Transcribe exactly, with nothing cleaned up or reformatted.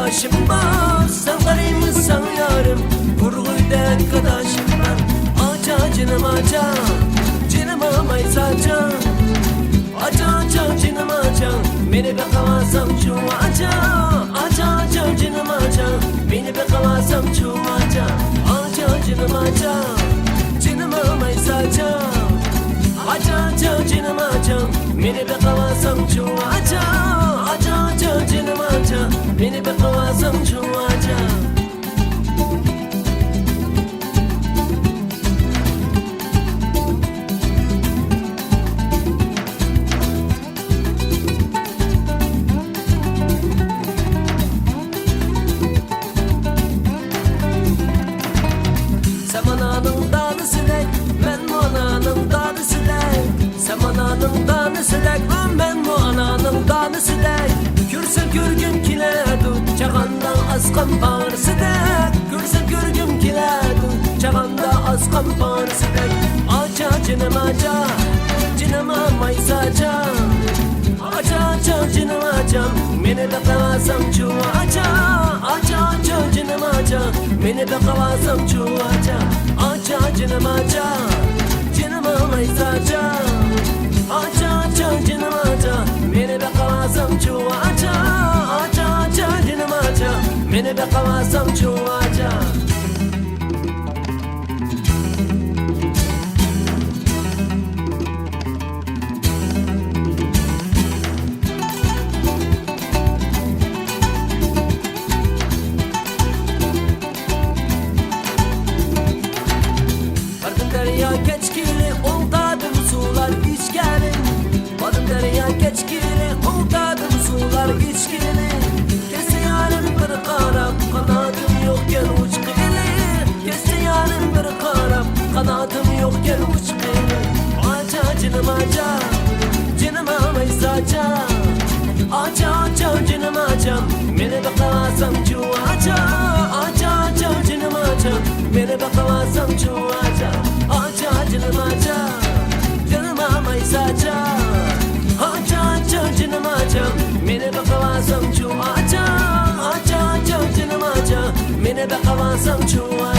ئىشىم بار، سەن قارىمىساڭ يارىم، بۇرغۇيدەك قاداشىم بار. ئاچا جېنىم ئاچا، جېنىم ئامايساچا. ئاچا ئاچا جېنىم ئاچا، مېنى بېقىۋالساڭچۇ ئاچا. ئاچا ئاچا جېنىم ئاچا، مېنى بېقىۋالساڭچۇ ئاچا. ئاچا جېنىم ئاچا، جېنىم ئامايساچا. ئاچا ئاچا جېنىم ئاچا، مېنى بېقىۋالساڭچۇ ئاچا. ئاچا ئاچا جېنىم ئاچا، مېنى بېقىۋالساڭچۇ ئاچا. سەن ئانانىڭ دانىسىدەك، مەنمۇ ئانانىڭ دانىسىدەك. سەن ئانانىڭ دانىسىدەك، مەنمۇ ئانانىڭ دانىسىدەك. كۆرسەم كۆرگۈم كېلەدۇ، چاغاندا ئاسقان پارىسىدەك. كۆرسەم كۆرگۈم كېلەدۇ، چاغاندا ئاسقان پارىسىدەك. ئاچا جېنىم ئاچا، جېنىم ئامايساچا. ئاچا ئاچا جېنىم ئاچا، مېنى بېقىۋالساڭچۇ ئاچا. ئاچا ئاچا جېنىم ئاچا، مېنى بېقىۋالساڭچۇ ئاچا. ئاچا جېنىم ئاچا، جېنىم ئامايساچا. ئاچا ئاچا جېنىم ئاچا، مېنى بېقىۋالساڭچۇ ئاچا. ئاچا ئاچا جېنىم ئاچا، مېنى بېقىۋالساڭچۇ ئاچا. باردىم دەريا كەچكىلى، ئولتۇردۇم سۇلار ئىچكىلى. باردىم دەريا كەچكىلى، ئولتۇردۇم سۇلار ئىچكىلى. كەتسە يارىم بىر قاراپ، قاناتىم يوقكەن ئۇچقىلى. كەتسە يارىم بىر قاراپ، قاناتىم يوقكەن ئۇچقىلى. ئاچا جېنىم ئاچا، جېنىم ئامايساچا. ئاچا ئاچا جېنىم ئاچا، مېنى بېقىۋالساڭچۇ ئاچا. ئاچا ئاچا جېنىم ئاچا، مېنى بېقىۋالساڭچۇ ئاچا. ئاچا جېنىم ئاچا، جېنىم ئامايساچا. ئاچا ئاچا جېنىم ئاچا، مېنى بېقىۋالساڭچۇ ئاچا. ئاچا ئاچا جېنىم ئاچا، مېنى بېقىۋالساڭچۇ ئاچا.